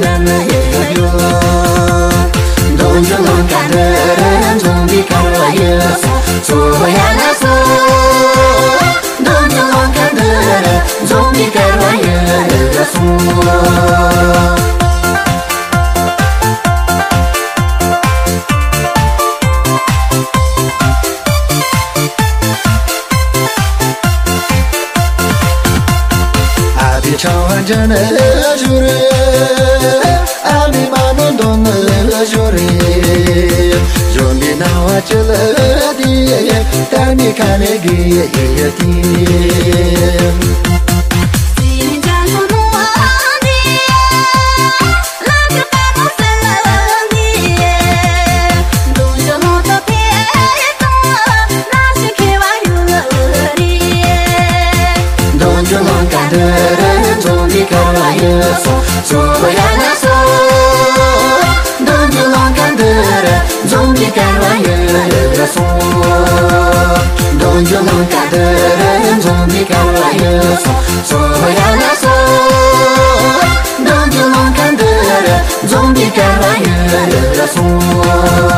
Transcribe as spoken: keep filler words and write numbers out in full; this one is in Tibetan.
འདོན་རྒྱུ་ལོང་ཁ་འདི་རུ་འཛོམས་པའི་སྐལ་བ་ཡོད་སོང་། སོ་ཡ་ན་སོ། འདོན་རྒྱུ་ལོང་ཁ་འདི་རུ་འཛོམས་པའི་སྐལ་བ་ཡོད་སོང་། ཨ་བི་ཆང་བ་འཇན་ཞུ་རེ། ཨ་མི་མ་ནོ་འདོན་ཞུ་རེ། འཇོན་པའི་སྣང་བ་ཅི་ལ་དེ། དར་མི་ཁ་ནས་གི་ཡེ་ཡེ་དེ། འདོན་རྒྱུ་ལོང་ཁ་འདི་རུ་འཛོམས་པའི་སྐལ་བ་ཡོད་སོང་། སོ་ཡ་ན་སོ། འདོན་རྒྱུ་ལོང་ཁ་འདི་རུ་འཛོམས་པའི་སྐལ་བ་ཡོད་སོང་། འདོན་རྒྱུ་ལོང་ཁ་འདི་རུ་འཛོམས་པའི་སྐལ་བ་ཡོད་སོང་། སོ་ཡ་ན་སོ། འདོན་རྒྱུ་ལོང་ཁ་འདི་རུ་འཛོམས་པའི་སྐལ་བ་ཡོད་སོང་།